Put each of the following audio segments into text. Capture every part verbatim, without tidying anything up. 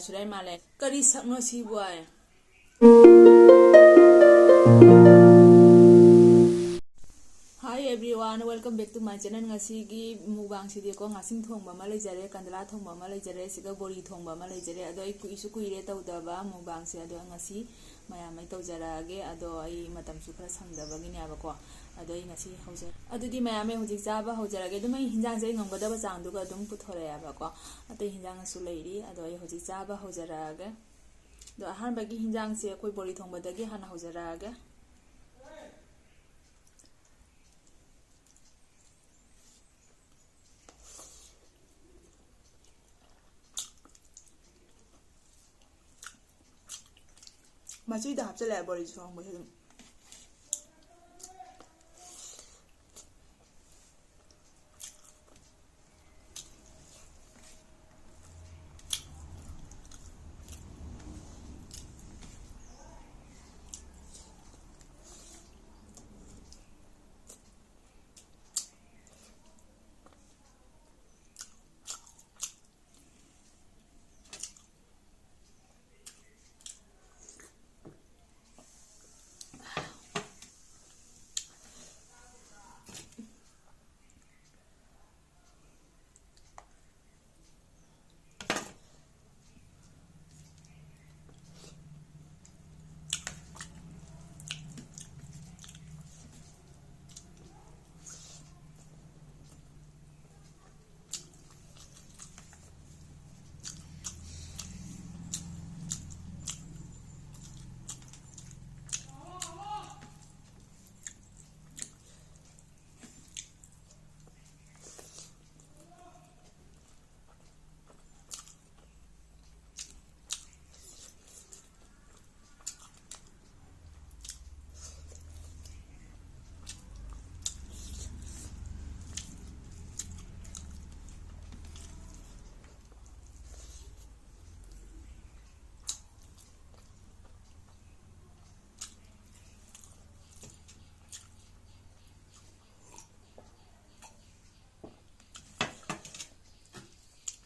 ꯁꯨꯔꯦ ꯃꯥꯜꯂꯦ꯫ ꯀꯔꯤ ꯁꯛꯅꯣ ꯁꯤꯕꯨ ꯑꯩ? Hi everyone, welcome back to my channel꯫ ꯉꯁꯤꯒꯤ mukbangꯁꯤꯗꯤꯀꯣ, ꯉꯥꯁꯤꯡ ꯊꯣꯡꯕ ꯑꯃ ꯂꯩꯖꯔꯦ, ꯀꯟꯗꯂꯥ ꯊꯣꯡꯕ ꯑꯃ ꯂꯩꯖꯔꯦ, ꯁꯤꯒ ꯕꯣꯔꯤ ꯊꯣꯡꯕ ꯑꯃ ꯂꯩꯖꯔꯦ꯫ ꯑꯗꯣ ꯑꯩ ꯀꯨꯏꯁꯨ ꯀꯨꯏꯔꯦ ꯇꯧꯗꯕ mukbangꯁꯦ, ꯑꯗꯣ ꯉꯁꯤ ꯃꯌꯥꯝ ꯑꯩ ꯇꯧꯖꯔꯛꯑꯒꯦ꯫ ꯑꯗꯣ ꯑꯩ ꯃꯇꯝꯁꯨ ꯈꯔ ꯁꯪꯗꯕꯒꯤꯅꯦꯕꯀꯣ꯫ ꯑꯗꯣ ꯑꯩ ꯉꯁꯤ ꯍꯧꯖ-, ꯑꯗꯨꯗꯤ ꯃꯌꯥꯝ ꯑꯩ ꯍꯧꯖꯤꯛ ꯆꯥꯕ ꯍꯧꯖꯔꯒꯦ꯫ ꯑꯗꯨꯝ ꯑꯩ ꯍꯤꯟꯖꯥꯡꯁꯦ ꯑꯩ ꯉꯝꯒꯗꯕ ꯆꯥꯡꯗꯨꯒ ꯑꯗꯨꯝ ꯄꯨꯊꯣꯔꯛꯑꯦꯕꯀꯣ꯫ ꯑꯇꯩ ꯍꯤꯟꯖꯥꯡꯁꯨ ꯂꯩꯔꯤ꯫ ꯑꯗꯣ ꯑꯩ ꯍꯧꯖꯤꯛ ꯆꯥꯕ ꯍꯧꯖꯔꯛꯑꯒꯦ꯫ ꯑꯗꯣ ꯑꯍꯥꯟꯕꯒꯤ ꯍꯤꯟꯖꯥꯡꯁꯦ ꯑꯩꯈꯣꯏ ꯕꯣꯔꯤ ꯊꯣꯡꯕꯗꯒꯤ ꯍꯥꯟꯅ ꯍꯧꯖꯔꯛꯑꯒꯦ꯫ ꯃꯆꯤꯗ ꯍꯥꯞꯆꯤꯜꯂꯦ ꯕꯣꯔꯤ ꯊꯣꯡꯕꯁꯦ ꯑꯗꯨꯝ꯫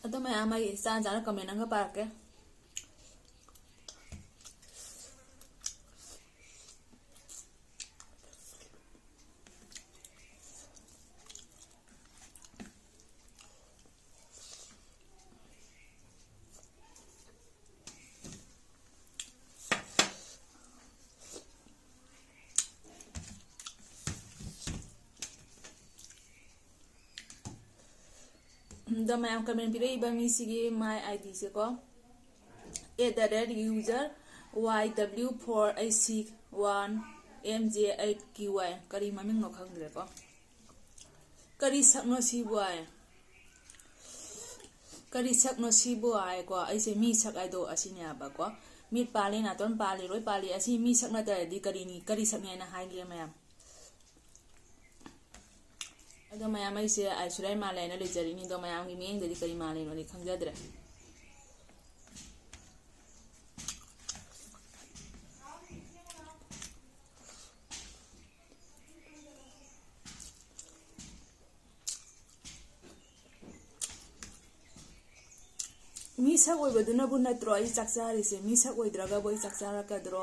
ꯑꯗꯣ ꯃꯌꯥꯝ ꯑꯩ ꯆꯥꯅ ꯆꯥꯅ comment ꯑꯃꯒ ꯄꯥꯔꯛꯀꯦ꯫ ꯑꯗꯣ ꯃꯌꯥꯝ comment ꯄꯤꯔꯛꯏꯕ ꯃꯤꯁꯤꯒꯤ my ID ꯁꯦꯀꯣ, at the rate user Y W four eight six one M J eight Q Y꯫ ꯀꯔꯤ ꯃꯃꯤꯡꯅꯣ ꯈꯪꯗ꯭ꯔꯦꯀꯣ꯫ ꯀꯔꯤ ꯁꯛꯅꯣ ꯁꯤꯕꯨ ꯍꯥꯏ? ꯀꯔꯤ ꯁꯛꯅꯣ ꯁꯤꯕꯨ ꯍꯥꯏꯀꯣ꯫ ꯑꯩꯁꯦ ꯃꯤ ꯁꯛ ꯍꯥꯏꯗꯣ ꯑꯁꯤꯅꯦ ꯍꯥꯏꯕꯀꯣ꯫ ꯃꯤꯠ ꯄꯥꯜꯂꯤ, ꯅꯥꯇꯣꯟ ꯄꯥꯜꯂꯤ, ꯂꯣꯏ ꯄꯥꯜꯂꯤ꯫ ꯑꯁꯤ ꯃꯤ ꯁꯛ ꯅꯠꯇ꯭ꯔꯗꯤ ꯀꯔꯤꯅꯤ, ꯀꯔꯤ ꯁꯛꯅꯤ ꯍꯥꯏꯅ ꯍꯥꯏꯒꯦ ꯃꯌꯥꯝ? ꯑꯗꯣ ꯃꯌꯥꯝ, ꯑꯩꯁꯦ ꯑꯥꯏꯁꯣꯔꯤꯌꯥ ꯏꯃꯥꯂꯦꯅ ꯂꯩꯖꯔꯤꯅꯤ꯫ ꯑꯗꯣ ꯃꯌꯥꯝꯒꯤ ꯃꯤꯠꯌꯦꯡꯗꯗꯤ ꯀꯔꯤ ꯃꯥꯜꯂꯤꯅꯣꯗꯤ ꯈꯪꯖꯗ꯭ꯔꯦ꯫ ꯃꯤ ꯁꯛ ꯑꯣꯏꯕꯗꯨꯅꯕꯨ ꯅꯠꯇ꯭ꯔꯣ ꯑꯩ ꯆꯥꯛ ꯆꯥꯔꯤꯁꯦ? ꯃꯤ ꯁꯛ ꯑꯣꯏꯗ꯭ꯔꯒꯕꯨ ꯑꯩ ꯆꯥꯛ ꯆꯥꯔꯛꯀꯗ꯭ꯔꯣ?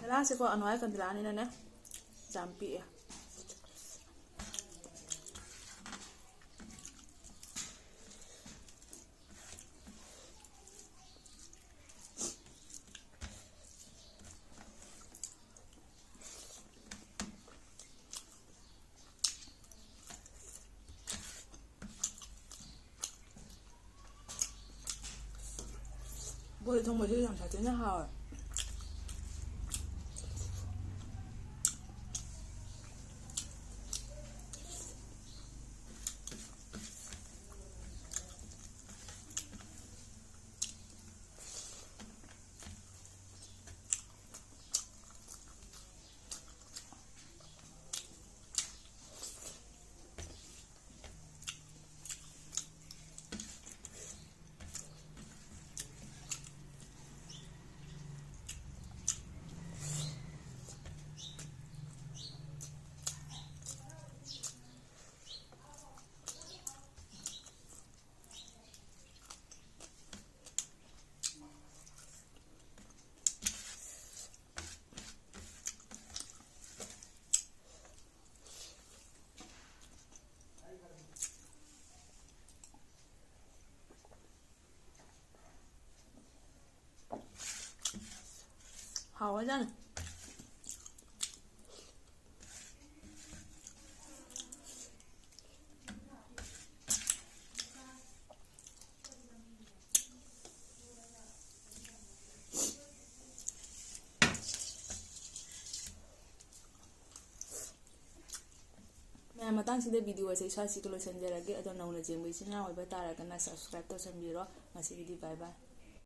ꯀꯟꯗꯤꯂꯥꯁꯦꯀꯣ, ꯑꯅꯨ ꯍꯥꯏ ꯀꯟꯗꯤꯂꯥꯅꯤꯅꯅꯦ, ꯌꯥꯝ ꯄꯤꯛꯑꯦ꯫ ꯊꯣꯡꯕꯁꯨ ꯌꯥꯝ ꯁꯥꯊꯤꯅ ꯍꯥꯎꯋꯦ꯫ ꯍꯥꯎꯔꯖꯥꯠꯅꯤ꯫ ꯃꯌꯥꯝ, ꯃꯇꯥꯡꯁꯤꯗ video ꯑꯁꯦ ꯁ꯭ꯋꯥꯏꯁꯤꯒ ꯂꯣꯏꯁꯤꯟꯖꯔꯒꯦ꯫ ꯑꯗꯣ ꯅꯧꯅ ꯌꯦꯡꯕ ꯏꯆꯤꯟ ꯏꯅꯥꯎ ꯑꯣꯏꯕ ꯇꯥꯔꯒꯅ subscribe ꯇꯧꯁꯟꯕꯤꯔꯣ꯫ ꯉꯁꯤꯒꯤꯗꯤ bye bye꯫